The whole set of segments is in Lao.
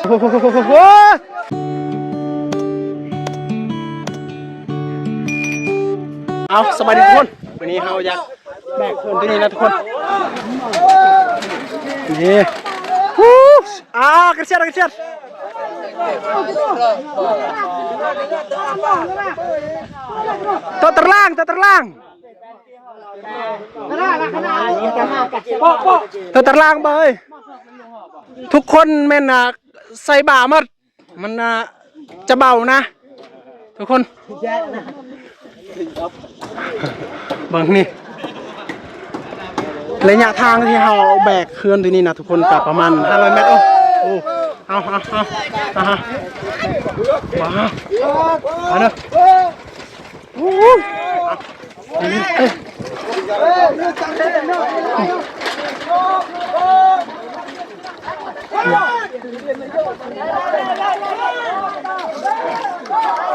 ໂອ້ໂຫ ເອົາ ສະບາຍດີທຸກຄົນ ມື້ນີ້ເຮົາຢາກ ແບກເຮືອນຕົວນີ້ນະທຸກຄົນ ນີ້ ຮູ້ ອ່າ ກະຊຽດ ກະຊຽດ ໂຕຕະລາງ ໂຕຕະລາງ ໂຕຕະລາງເບິ່ງ ທຸກຄົນແມ່ນ ອ່າ ໃສ່ບ່າໝົດ ມັນ ອ່າ ຈະເບົານະທຸກຄົນ ເບິ່ງນີ້ ໄລຍະທາງທີ່ເຮົາແບກເຮືອນຕົວນີ້ນະທຸກຄົນ ກໍປະມານຫ້າຮ້ອຍແມັດ ໂອ້ ໂອ້ ເອົາ ເອົາ ເອົາ ເອົາ ເອົາ ເອົາເດີ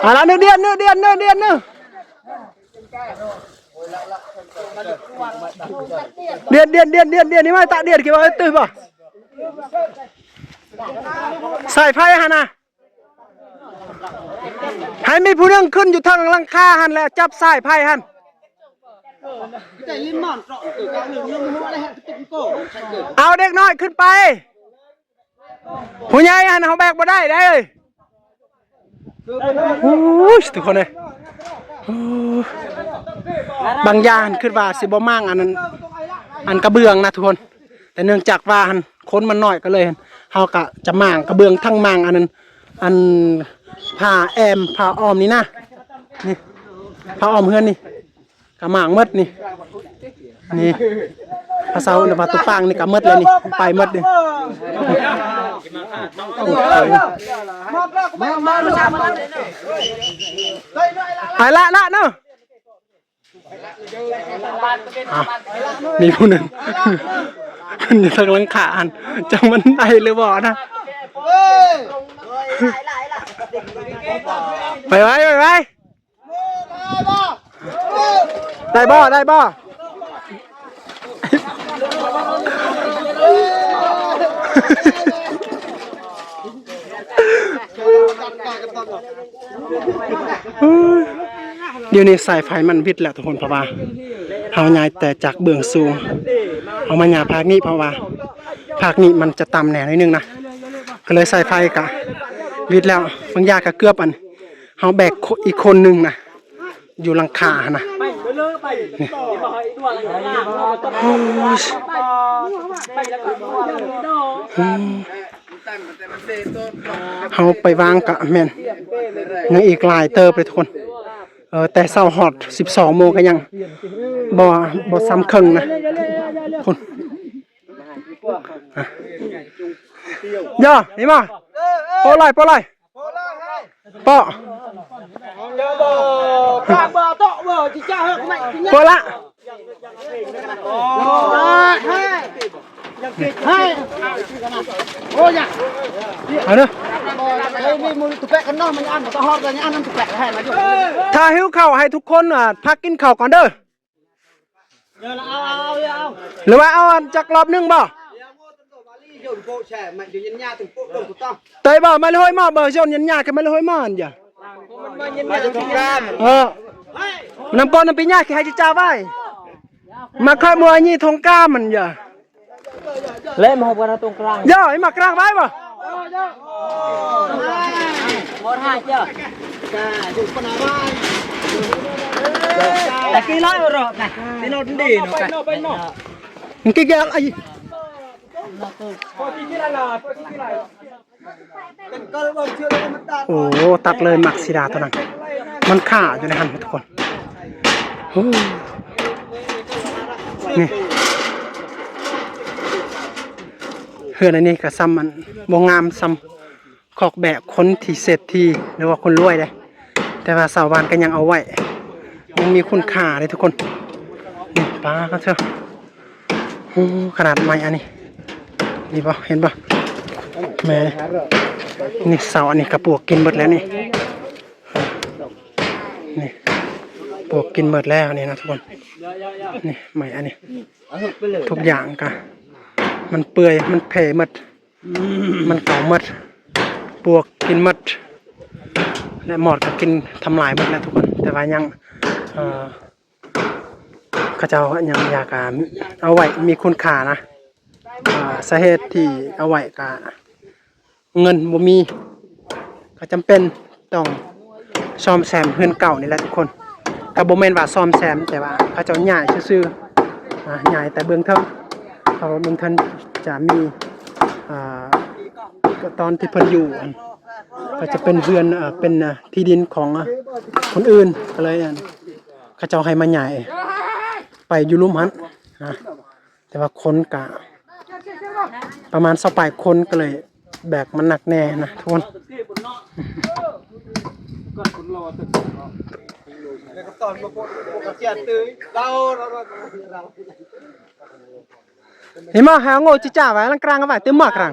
ອາລະ ເນີດດຽນ ເນີດດຽນ ເນີດດຽນ ເນີດ ດຽນ ດຽນ ດຽນ ດຽນ ດຽນ ນີ້ມາຕະດຽນ ຄິດວ່າເອີຍ ຕື່ມບໍ່ ສາຍໄຟຫັ້ນນະ ໃຫ້ມີຜູ້ໜຶ່ງຂຶ້ນຢູ່ເທິງຫຼັງຄາຫັ້ນ ແລ້ວຈັບສາຍໄຟຫັ້ນ ເອົາເດັກນ້ອຍຂຶ້ນໄປ ຜູ້ໃຫຍ່ຫັ້ນເຮົາແບກບໍ່ໄດ້ເດ້ ໂອ້ຍ ທຸກຄົນເອີຍ ບາງຢ່າງຄິດວ່າຊິບໍ່ມ້າງອັນນັ້ນ ອັນກະເບື້ອງນະທຸກຄົນ ແຕ່ເນື່ອງຈາກວ່າຫັ້ນຄົນມັນໜ້ອຍ ກໍເລີຍເຮົາກະຈະມ້າງກະເບື້ອງ ທັງມ້າງອັນນັ້ນ ອັນຜ້າແອ້ມຜ້າອ້ອມນີ້ນະ ນີ້ ຜ້າອ້ອມເຮືອນນີ້ ກະໝາງໝົດນີ້ ນີ້ ພາສາເອີ້ນວ່າຕຸປາງນີ້ກະໝົດແລ້ວນີ້ ໄປໝົດນີ້ ໄປລະລະເນາະ ອ່ະ ມີຜູ້ໜຶ່ງ ມັນຢູ່ທາງຫຼັງຄາຫັ້ນ ຈັກມັນໄດ້ຫຼືບໍ່ນະ ໄປໄວ ໄປໄວ ໄດ້ບໍ່ ໄດ້ບໍ່ ດຽວນີ້ສາຍໄຟມັນວິດແລ້ວທຸກຄົນ ເພາະວ່າເຮົາຍ້າຍແຕ່ຈາກເບື້ອງສູງ ເຮົາມາຍ້າຍພາກນີ້ ເພາະວ່າພາກນີ້ມັນຈະຕ່ຳແດ່ໜ້ອຍໜຶ່ງນະ ກໍເລີຍສາຍໄຟກະວິດແລ້ວ ບາງຢ່າງກະເກືອບອັນ ເຮົາແບກ ໂຄ ອີກຄົນໜຶ່ງນະ ຢູ່ຫຼັງຄາຫັ້ນນະ ນີ້ ໂອ້ຍ ອືມ ເຮົາໄປວາງກະແມ່ນ ຍັງອີກຫຼາຍເຕີບເລີຍທຸກຄົນ ເອີ ແຕ່ເຊົ້າຮອດສິບສອງໂມງກະຍັງບໍ່ ບໍ່ສ່ຳເຄິ່ງນະ ພຸ້ນ ອ່ະ ຢ່າ ນີ້ມາ ໂປະໄລ່ ໂປະໄລ່ ເປາະ ເປີດລະ ເອົາເດີ ຖ້າຫິວເຂົ້າໃຫ້ທຸກຄົນ ອ່າ ພັກກິນເຂົ້າກ່ອນເດີ. ຫຼືວ່າເອົາອັນຈັກລອບໜຶ່ງບໍ່? ເຕີຍບໍ່ ມາເລີຍໂຮຍໝໍ້ ເບີໂຊນເຢັນຍາກ ມາເລີຍໂຮຍໝໍ້ອັນຢາ ເອີ ນຳກ່ອນນຳປີຍາກ ໃຫ້ຈິຈາໄວ້ ມາຄ່ອຍມົວຍນີ້ທົງກາມັນຢາ ແລະມາຮອບກັນຕົງກາງ ຢາ ໃຫ້ມາກາງໄວ້ບໍ່? ບໍ່ໄດ້ເຈົ້າ ຕະກີ້ຮ້ອຍບໍ່ລອບນະ ຕີໂນດດີເນາະ ມັນກິນແກ້ວໄອ້ ໂອ້ ຕັດເລີຍໝາກສີດາຕົວນັ້ນ ມັນຄາຢູ່ໃນຫັ້ນທຸກຄົນ ໂອ້ ນີ້ ເຮືອນອັນນີ້ກະຊ່ຳມັນບໍ່ງາມຊ່ຳ ຄອກແບກຄົນທີ່ເສດຖີ ຫຼືວ່າຄົນລວຍເດ້ ແຕ່ວ່າຊາວບ້ານກໍຍັງເອົາໄວ້ ຍັງມີຄຸນຄ່າເດ້ທຸກຄົນ ນີ້ ປາດເທີ ໂອ້ ຂະໜາດໄມ້ອັນນີ້ ນີ້ບໍ່ ເຫັນບໍ່ ແມ່ ນີ້ເສົາອັນນີ້ກໍປວກກິນເບິດແລ້ວນີ້ ນີ້ ປວກກິນເບິດແລ້ວນີ້ນະທຸກຄົນ ນີ້ ໄມ້ອັນນີ້ ທຸກຢ່າງກະ ມັນເປື່ອຍ ມັນເພໝົດ ມັນເກົ່າໝົດ ປວກກິນໝົດ ແລະ ມອດກໍກິນທຳລາຍໝົດແລ້ວທຸກຄົນ. ແຕ່ວ່າຍັງ ເອີ ເຂົາເຈົ້າຍັງຢາກ ອ່າ ເອົາໄວ້ມີຄຸນຄ່ານະ. ອ່າ ສາເຫດທີ່ເອົາໄວ້ກໍເງິນບໍ່ມີ ກໍຈຳເປັນຕ້ອງສ້ອມແຊມເຮືອນເກົ່ານີ້ແຫຼະທຸກຄົນ. ກໍບໍ່ແມ່ນວ່າສ້ອມແຊມ ແຕ່ວ່າເຂົາເຈົ້າຍ້າຍຊື່ໆ ອ່າ ຍ້າຍແຕ່ເບື້ອງເທິງ ເພາະວ່າເບື້ອງເທິງຈະມີ ອ່າ ກໍຕອນທີ່ເພິ່ນຢູ່ ກໍຈະເປັນເຮືອນ ເປັນທີ່ດິນຂອງຄົນອື່ນ ກໍເລີຍ ເຂົາເຈົ້າໃຫ້ມາຍ້າຍໄປຢູ່ລຸ່ມຫັ້ນນະ. ແຕ່ວ່າຄົນກະປະມານຊາວປາຍຄົນ ກໍເລີຍແບກມັນໜັກແນ່ນະທຸກຄົນ. ເຫັນບໍ່ ໃຫ້ເອົາໂງ່ຈິຈ້າໄວ້ຫຼັງກາງ ເອົາໄວ້ເຕັມໝໍ້ກາງ.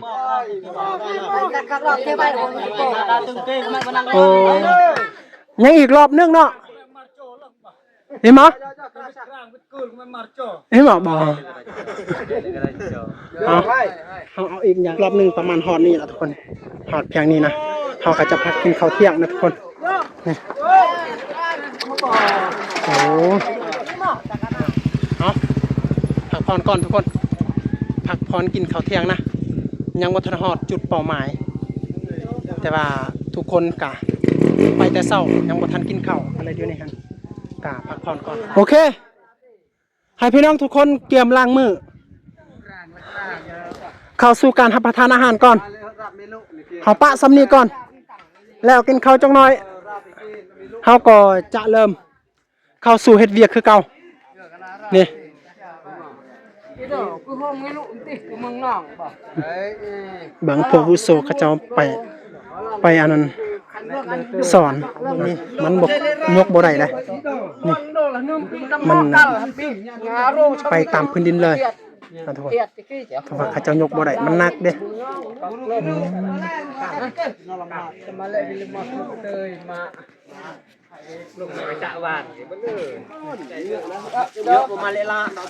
ໂອ້ ຍັງອີກລອບໜຶ່ງເນາະ. ເຫັນບໍ່? ເຫັນບໍ່? ບໍ່ ເອົາ ເຮົາເອົາອີກຢ່າງລອບໜຶ່ງ ປະມານຮອດນີ້ລະທຸກຄົນ ຮອດພຽງນີ້ນະ. ເຮົາກໍຈະພັກກິນເຂົ້າທ່ຽງນະທຸກຄົນ. ນີ້ ໂອ້ ເອົາ ພັກຜ່ອນກ່ອນທຸກຄົນ ພັກຜ່ອນກິນເຂົ້າທ່ຽງນະ. ຍັງບໍ່ທັນຮອດຈຸດເປົ້າໝາຍ ແຕ່ວ່າທຸກຄົນກະໄປແຕ່ເຊົ້າ ຍັງບໍ່ທັນກິນເຂົ້າ ກໍເລີຍຢູ່ໃນຫັ້ນ ກະພັກຜ່ອນກ່ອນ. ໂອເຄ ໃຫ້ພີ່ນ້ອງທຸກຄົນກຽມລ້າງມື ເຂົ້າສູ່ການຮັບປະທານອາຫານກ່ອນ. ເຮົາປະສ່ຳນີ້ກ່ອນ ແລ້ວກິນເຂົ້າຈັກໜ້ອຍ ເຮົາກໍຈະເລີ່ມເຂົ້າສູ່ເຮັດວຽກຄືເກົ່າ. ນີ້ ເບິ່ງພວກອາວຸໂສເຂົາເຈົ້າໄປ ໄປອັນນັ້ນ ສອນນີ້ ມັນບໍ່ ຍົກບໍ່ໄດ້ເດ້. ນີ້ ມັນໄປຕາມພື້ນດິນເລີຍນະທຸກຄົນ ເພາະວ່າເຂົາເຈົ້າຍົກບໍ່ໄດ້ ມັນໜັກເດ້. ອືມ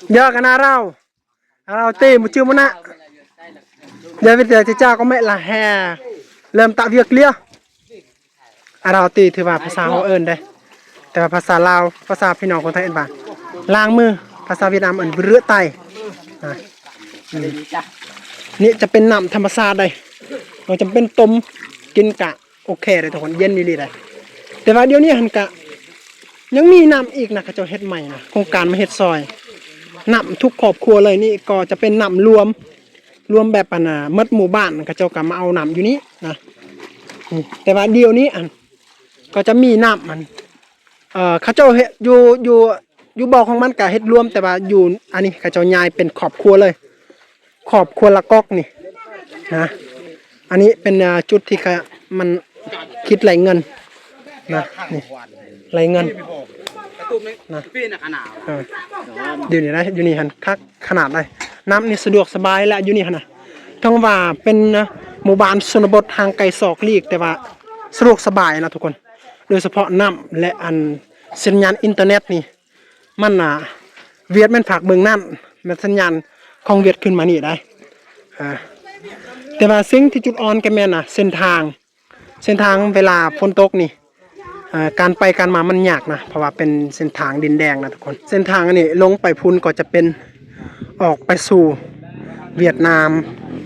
Giờ cái nào rau? Rau tê một chiêu muna. Giờ bây giờ thì cha có mẹ là hè lơm tạo việc lia. ອາ ລາວຕີ ຖືວ່າພາສາເຮົາເອີ້ນເດ້ ແຕ່ວ່າພາສາລາວ ພາສາພີ່ນ້ອງຄົນໄທເອີ້ນວ່າລ້າງມື ພາສາຫວຽດນາມເອີ້ນ rửa tay. ອາ ນີ້ຈະເປັນນ້ຳທຳມະຊາດເດ້ ບໍ່ຈຳເປັນຕົ້ມກິນກະໂອເຄເດ້ທຸກຄົນ ເຢັນອີ່ຫຼີເດ້. ແຕ່ວ່າດຽວນີ້ຫັ້ນກະຍັງມີນ້ຳອີກນະ ເຂົາເຈົ້າເຮັດໃໝ່ນະ ໂຄງການມາເຮັດຊ່ອຍ ນ້ຳທຸກຄອບຄົວເລີຍ. ນີ້ກໍຈະເປັນນ້ຳລວມ ລວມແບບອັນນ່າ ໝົດໝູ່ບ້ານ ເຂົາເຈົ້າກໍມາເອົານ້ຳຢູ່ນີ້ນະ. ອືມ ແຕ່ວ່າດຽວນີ້ອັນ ກໍຈະມີນ້ຳອັນ ເອີ ເຂົາເຈົ້າເຮັດຢູ່ ຢູ່ ຢູ່ບໍ່ຂອງມັນກໍເຮັດລວມ ແຕ່ວ່າຢູ່ອັນນີ້ເຂົາເຈົ້າຍ້າຍເປັນຄອບຄົວເລີຍ ຄອບຄົວລະກອກນີ້ນະ. ອັນນີ້ເປັນ ເອີ ຈຸດທີ່ ມັນຄິດໄລ່ເງິນນະ ນີ້ ໄລ່ເງິນນະ. ເອີ ຢູ່ນີ້ນະ ຢູ່ນີ້ຫັ້ນຄັກ ຂະໜາດໃດ. ນ້ຳນີ້ສະດວກສະບາຍແຫຼະ ຢູ່ນີ້ຫັ້ນນະ ເຖິງວ່າເປັນ ນະ ໝູ່ບ້ານຊົນນະບົດຫ່າງໄກສອກຫຼີກ ແຕ່ວ່າສະດວກສະບາຍນະທຸກຄົນ. ໂດຍສະເພາະນ້ຳ ແລະ ອັນສັນຍານອິນເຕີເນັດນີ້ ມັນ ອາ ຫວຽດແມ່ນພາກເບື້ອງນັ້ນ ແມ່ນສັນຍານຂອງຫວຽດຂຶ້ນມານີ້ໄດ໋. ອາ ແຕ່ວ່າສິ່ງທີ່ຈຸດອ່ອນກໍແມ່ນ ອາ ເສັ້ນທາງ ເສັ້ນທາງເວລາຝົນຕົກນີ້ ເອີ ການໄປການມາມັນຍາກນະ ເພາະວ່າເປັນເສັ້ນທາງດິນແດງນະທຸກຄົນ. ເສັ້ນທາງອັນນີ້ລົງໄປພຸ້ນກໍຈະເປັນອອກໄປສູ່ຫວຽດນາມ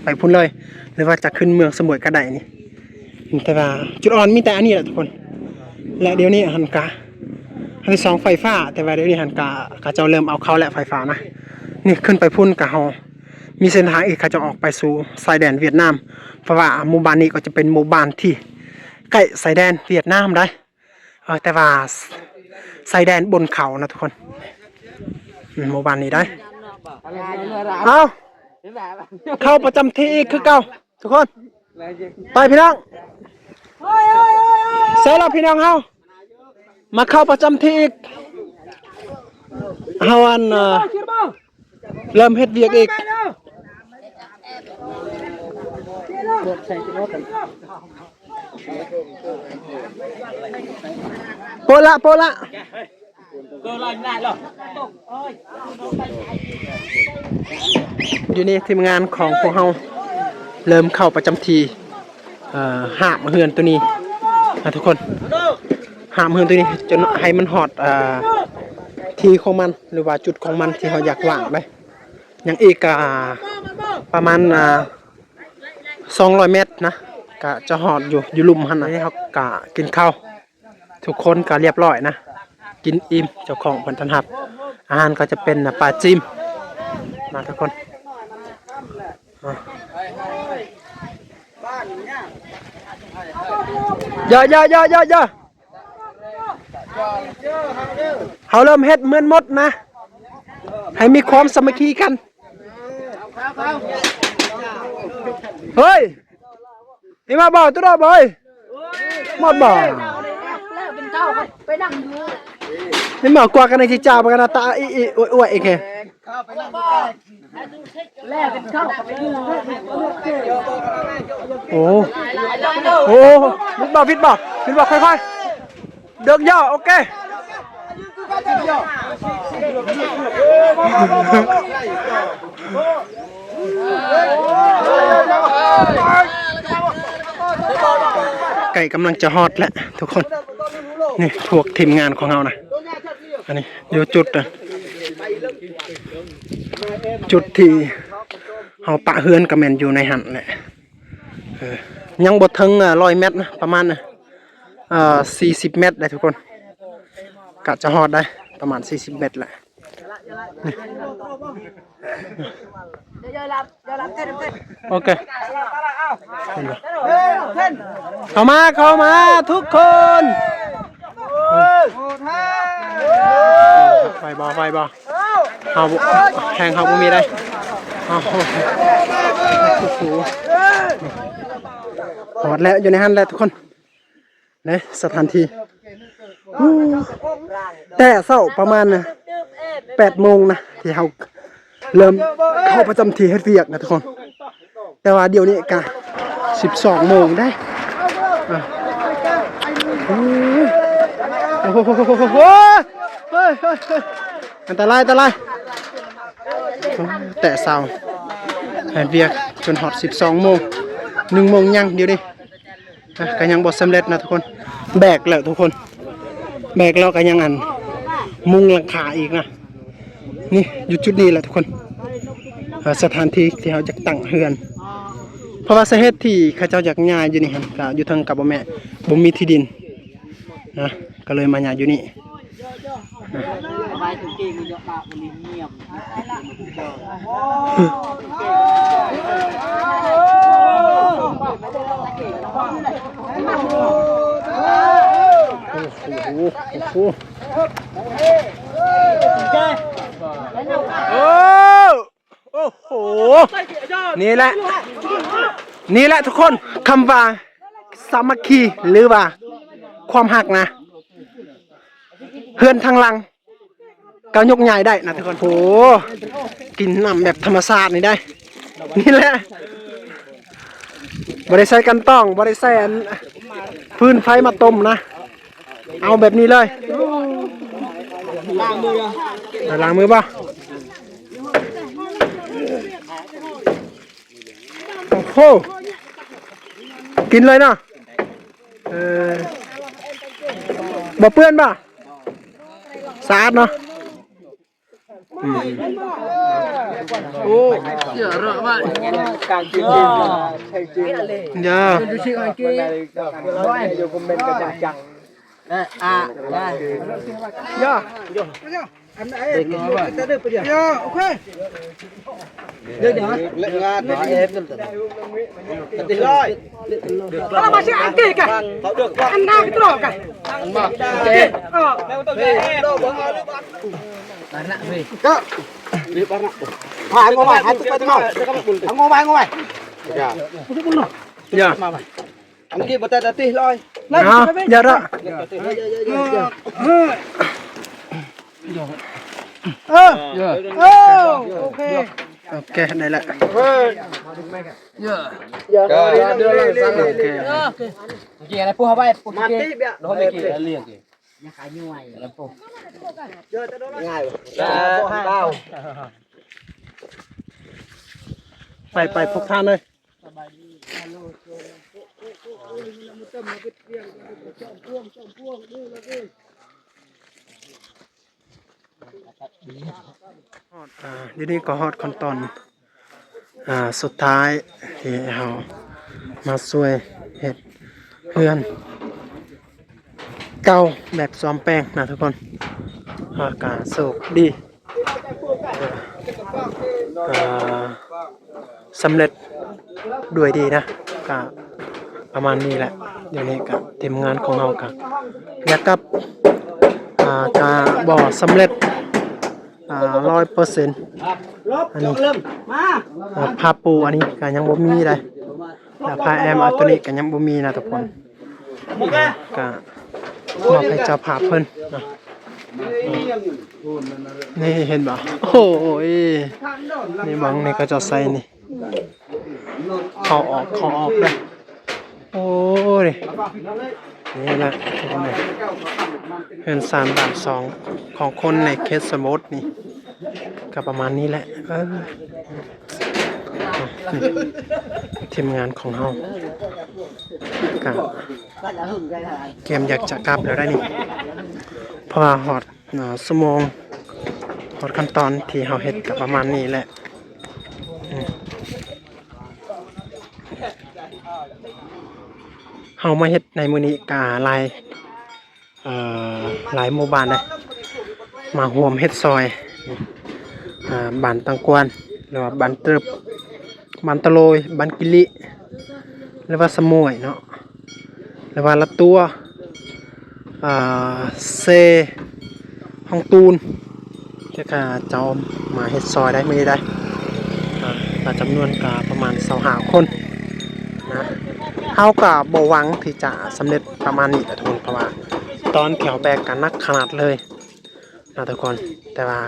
ໄປພຸ້ນເລີຍ ຫຼືວ່າຈະຂຶ້ນເມືອງສະໝວຍກໍໄດ້ນີ້. ແຕ່ວ່າຈຸດອ່ອນມີແຕ່ອັນນີ້ແຫຼະທຸກຄົນ. ແລະ ດຽວນີ້ຫັ້ນກະ ອັນທີສອງໄຟຟ້າ ແຕ່ວ່າດຽວນີ້ຫັ້ນກະ ເຂົາເຈົ້າເລີ່ມເອົາເຂົ້າແລ້ວໄຟຟ້ານະ. ນີ້ຂຶ້ນໄປພຸ້ນກະເຮົາ ມີເສັ້ນທາງອີກ ເຂົາຈະອອກໄປສູ່ຊາຍແດນຫວຽດນາມ ເພາະວ່າໝູ່ບ້ານນີ້ກໍຈະເປັນໝູ່ບ້ານທີ່ໃກ້ຊາຍແດນຫວຽດນາມໄດ໋. ເອີ ແຕ່ວ່າຊາຍແດນບົນເຂົານະທຸກຄົນ. ອືມ ໝູ່ບ້ານນີ້ໄດ໋. ເອົາ ເຂົ້າປະຈຳທີ່ອີກຄືເກົ່າທຸກຄົນ. ໄປພີ່ນ້ອງ ໃສ່ລະພີ່ນ້ອງເຮົາ ມາເຂົ້າປະຈຳທີ່ອີກ. ເຮົາອັນ ເອີ ເລີ່ມເຮັດວຽກອີກ. ໂປະລະ ໂປະລະ. ຢູ່ນີ້ທີມງານຂອງພວກເຮົາເລີ່ມເຂົ້າປະຈຳທີ່. ອ່າ ຫ້າມເຮືອນໂຕນີ້ນະທຸກຄົນ ຫ້າມເຮືອນໂຕນີ້ຈົນໃຫ້ມັນຮອດ ອ່າ ທີ່ຂອງມັນ ຫຼືວ່າຈຸດຂອງມັນທີ່ເຮົາຢາກວາງໄດ້. ຍັງອີກກະປະມານ ອ່າ ສອງຮ້ອຍແມັດນະ ກະຈະຮອດຢູ່ ຢູ່ລຸ່ມຫັ້ນນະ. ເຮົາກະກິນເຂົ້າ ທຸກຄົນກໍລຽບຮ້ອຍນະ ກິນອີ່ມ ເຈົ້າຂອງເພິ່ນຕ້ອນຮັບ. ອາຫານກໍຈະເປັນປາຈິມນະທຸກຄົນ. ຢ່າ ຢ່າ ຢ່າ ຢ່າ ຢ່າ ເຮົາເລີ່ມເຮັດເໝືອນໝົດນະ ໃຫ້ມີຄວາມສາມັກຄີກັນ. ເຮີ້ຍ ນີ້ມາບໍ່ ຕຸດອອກບໍ່ເອີຍ ໝົດບໍ່? ນີ້ມາກວ່າກັນໃນທີ່ຈາບໍ່ກັນນະ ຕາອີອີອວຍອວຍອີກແຮ. ໂອ້ ໂອ້ ຜິດບໍ່ ຜິດບໍ່ ຜິດບໍ່ ຄ່ອຍໆ ເດີກຍໍ້ ໂອເຄ. ໃກ້ກຳລັງຈະຮອດແລ້ວທຸກຄົນ. ນີ້ພວກທີມງານຂອງເຮົານະ ອັນນີ້ຢູ່ຈຸດ ຈຸດທີ່ເຮົາປະເຮືອນກໍແມ່ນຢູ່ໃນຫັ້ນແຫຼະ. ເອີ ຍັງບໍ່ເຖິງ ເອີ ຮ້ອຍແມັດນະ ປະມານ ເອີ ສີ່ສິບແມັດໄດ໋ທຸກຄົນ ກະຈະຮອດໄດ໋ ປະມານສີ່ສິບແມັດແຫຼະ. ໂອເຄ ເຂົ້າມາ ເຂົ້າມາທຸກຄົນ. ໄຫວບໍ່ ໄຫວບໍ່? ເຮົາ ແຮງເຮົາບໍ່ມີໄດ໋. ໂອ້ໂຫ ຮອດແລ້ວ ຢູ່ໃນຫັ້ນແຫຼະທຸກຄົນ. ເດ້ ສະຖານທີ່ ແຕ່ເຊົ້າປະມານແປດໂມງນະ ທີ່ເຮົາເລີ່ມເຂົ້າປະຈຳທີ່ເຮັດວຽກນະທຸກຄົນ. ແຕ່ວ່າດຽວນີ້ກະສິບສອງໂມງເດ້. ໂອ້ໂຫ ອັນຕະລາຍ ອັນຕະລາຍ. ແຕ່ເຊົ້າເຮັດວຽກຈົນຮອດສິບສອງໂມງ ໜຶ່ງໂມງຍັງ ດຽວນີ້ ອ່ະ ກໍຍັງບໍ່ສຳເລັດນະທຸກຄົນ. ແບກແລ້ວທຸກຄົນ ແບກແລ້ວກໍຍັງອັນ ມຸງຫຼັງຄາອີກນະ. ນີ້ຢູ່ຈຸດນີ້ແຫຼະທຸກຄົນ ເອີ ສະຖານທີ່ທີ່ເຮົາຈະຕັ້ງເຮືອນ. ເພາະວ່າສາເຫດທີ່ເຂົາເຈົ້າຢາກຍ້າຍຢູ່ນີ້ຫັ້ນ ກໍຢູ່ເທິງກັບບໍ່ແມ່ນ ບໍ່ມີທີ່ດິນນະ ກໍເລີຍມາຍ້າຍຢູ່ນີ້. ໂອ້ໂຫ ໂອ້ໂຫ ໂອ້ໂຫ ນີ້ແຫຼະ ນີ້ແຫຼະທຸກຄົນ ຄຳວ່າສາມັກຄີ ຫຼືວ່າຄວາມຮັກນະ ເຮືອນທັງຫຼັງ ກໍຍົກຍ້າຍໄດ້ນະທຸກຄົນ. ໂອ້ ກິນນ້ຳແບບທຳມະຊາດນີ້ໄດ໋ ນີ້ແຫຼະ ບໍ່ໄດ້ໃສ່ກັນຕອງ ບໍ່ໄດ້ໃສ່ອັນ ຟືນໄຟມາຕົ້ມນະ ເອົາແບບນີ້ເລີຍ. ລ້າງມື ເອີ ລ້າງມືບໍ່? ໂອ້ໂຫ ກິນເລີຍເນາະ. ເອີ ບໍ່ເປື້ອນບໍ່? ສະອາດເນາະ. ອືມ ໂອ້ ເຍອະມາກ ເຍອັນນີ້ບໍ່ໄດ້ຕິລອຍ ເອົາ ຢ່າເດີ ເອີ ເອີ ໂອເຄ ໂອເຄ ໄດ້ແລ້ວ ເອີ ເອີ ໂອເຄ ໂອເຄ ເມື່ອກີ້ອະໄລປູເຮົາໄປປູເມື່ອກີ້ ມາຕິເບຍ ໂດນເມື່ອກີ້ ໄປ ໄປ ພວກທ່ານເອີຍ. ອ່າ ດຽວນີ້ກໍຮອດຂັ້ນຕອນ ອ່າ ສຸດທ້າຍທີ່ເຮົາມາຊ່ວຍເຮັດເຮືອນເກົ່າແບບສ້ອມແປງນະທຸກຄົນ. ອາ ກະໂຊກດີ ອ່າ ສຳເລັດດ້ວຍດີນະ ກະປະມານນີ້ແຫຼະ. ດຽວນີ້ກະທີມງານຂອງເຮົາກະຢາກກັບ ອ່າ ກະບໍ່ສຳເລັດ ອ່າ ຮ້ອຍເປີເຊັນ. ອັນນີ້ ອ່າ ຜ້າປູອັນນີ້ກະຍັງບໍ່ມີໃດ ແລ້ວຜ້າແອ້ມອັນໂຕນີ້ກະຍັງບໍ່ມີນະທຸກຄົນ. ກະມອບໃຫ້ເຈົ້າພາບເພິ່ນເນາະ. ນີ້ເຫັນບໍ່? ໂອ້ຍ ນີ້ບັງນີ້ເຂົາເຈົ້າໃສ່ນີ້ ເຂົ້າອອກ ເຂົ້າອອກເດ້. ໂອ້ຍ ນີ້ແຫຼະທຸກຄົນເອີຍ ເຮືອນຊານບ້ານຊ່ອງຂອງຄົນໃນເຂດຊົນນະບົດນີ້ ກໍປະມານນີ້ແຫຼະ. ເອີ ທີມງານຂອງເຮົາກະກຽມຢາກຈະກັບແລ້ວໄດ໋ນີ້ ເພາະວ່າຮອດ ອ່າ ຊົ່ວໂມງ ຮອດຂັ້ນຕອນທີ່ເຮົາເຮັດກໍປະມານນີ້ແຫຼະ. ອືມ ເຮົາມາເຮັດໃນມື້ນີ້ກະຫຼາຍ ເອີ ຫຼາຍໝູ່ບ້ານເດ້ ມາຮ່ວມເຮັດຊ່ອຍ ອ່າ ບ້ານຕັງກວນ ຫຼືວ່າບ້ານເຕີບ ບ້ານຕະໂລຍ ບ້ານກິລິ ຫຼືວ່າສະໝວຍເນາະ ຫຼືວ່າລະຕົວ ອ່າ ເຊ ຫ້ອງຕູນ ທີ່ເຂົາເຈົ້າມາເຮັດຊ່ອຍໄດ້ມື້ນີ້ໄດ້ ອ່າ ກໍຈຳນວນກໍປະມານຊາວຫ້າຄົນນະ. ເຮົາກໍບໍ່ຫວັງທີ່ຈະສຳເລັດປະມານນີ້ແຫຼະທຸກຄົນ ເພາະວ່າຕອນແຖວແບກກໍໜັກຂະໜາດເລີຍນະທຸກຄົນ ແຕ່ວ່າ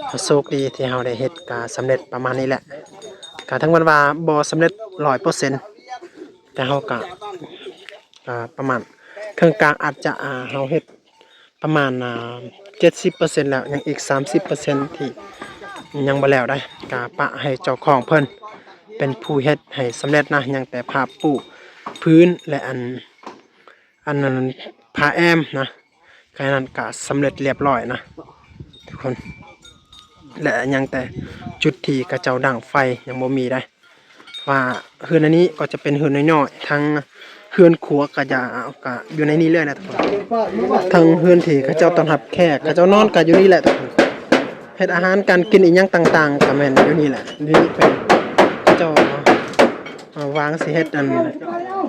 ກໍໂຊກດີທີ່ເຮົາໄດ້ເຮັດກໍສຳເລັດປະມານນີ້ແຫຼະ. ກໍເຖິງແມ່ນວ່າບໍ່ສຳເລັດຮ້ອຍເປີເຊັນ ແຕ່ເຮົາກະ ອ່າ ປະມານເຄິ່ງກາງ ອາດຈະ ອ່າ ເຮົາເຮັດປະມານ ອ່າ ເຈັດສິບເປີເຊັນແລ້ວ ຍັງອີກສາມສິບເປີເຊັນທີ່ຍັງບໍ່ແລ້ວໄດ໋ ກະປະໃຫ້ເຈົ້າຂອງເພິ່ນເປັນຜູ້ເຮັດໃຫ້ສຳເລັດນະ. ຍັງແຕ່ຜ້າປູພື້ນ ແລະ ອັນ ອັນນັ້ນ ຜ້າແອ້ມນະ ແຄ່ນັ້ນກະສຳເລັດລຽບຮ້ອຍນະທຸກຄົນ ແລະ ຍັງແຕ່ຈຸດທີ່ເຂົາເຈົ້າດັງໄຟຍັງບໍ່ມີໄດ໋ ວ່າເຮືອນອັນນີ້ກໍຈະເປັນເຮືອນນ້ອຍໆ ທັງເຮືອນຄົວກະຈະ ກະຢູ່ໃນນີ້ເລີຍນະທຸກຄົນ ທັງເຮືອນທີ່ເຂົາເຈົ້າຕ້ອນຮັບແຂກ ເຂົາເຈົ້ານອນກະຢູ່ນີ້ແຫຼະທຸກຄົນ. ເຮັດອາຫານການກິນອີ່ຫຍັງຕ່າງໆ ກະແມ່ນຢູ່ນີ້ແຫຼະ. ນີ້ເປັນເຂົາເຈົ້າ ອ່າ ວາງຊິເຮັດ ອັນ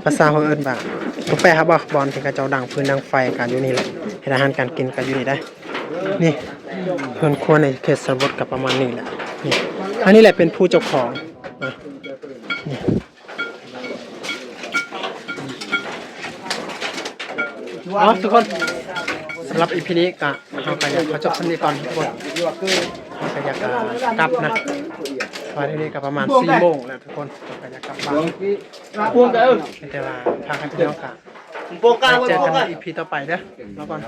ພາສາເຮົາເອີ້ນວ່າກາແຟ ຫາບໍ່ ບ່ອນທີ່ເຂົາເຈົ້າດັງຟືນດັງໄຟກະຢູ່ນີ້ແຫຼະ ເຮັດອາຫານການກິນກະຢູ່ນີ້ໄດ໋. ນີ້ເຮືອນຄົວໃນເຂດຊົນນະບົດກະປະມານນີ້ແຫຼະ. ນີ້ ອັນນີ້ແຫຼະເປັນຜູ້ເຈົ້າຂອງນະ ນີ້. ເອົາທຸກຄົນ ສຳລັບອີພີນີ້ກະ ເຮົາກະຢາກຂໍຈົບສ່ຳນີ້ກ່ອນທຸກຄົນ ເຮົາກະຢາກ ອ່າ ກັບນະ ເພາະວ່າດຽວນີ້ກະປະມານສີ່ໂມງແລ້ວທຸກຄົນ ເຮົາກະຢາກກັບບ້ານ ພວງເດີ ແຕ່ວ່າພາໃຫ້ພີ່ນ້ອງກະ ພວງກາ ໄວ້ເຈີກັນ ພວງກາ ອີພີຕໍ່ໄປເດີ ລາກ່ອນ.